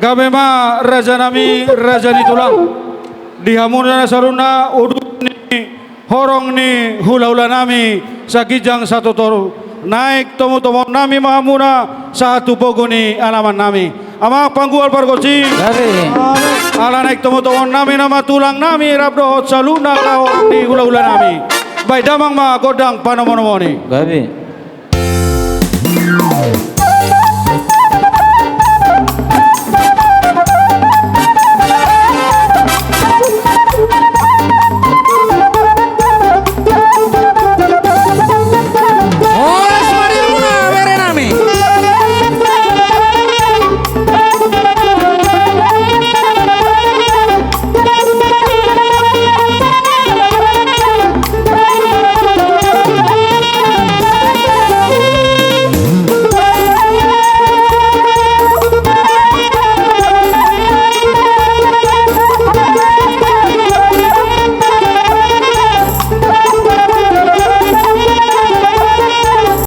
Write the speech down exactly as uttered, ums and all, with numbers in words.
Gabe ma raja nami, raja ni tulang. Di hamu na saluhutna, uduran ni horong ni hula-hula nami, saginjang satoru. Naeng tomo-tomohon nami ma hamuna, sahat tu pogu ni alaman nami. Amang panggual pargonsi. Gabe. Ala naeng tomo-tomohon nami nama tulang nami, rap dohot saluhutna horong ni hula-hula nami. Bahen damang ma gondang panomo-nomon i. Gabe.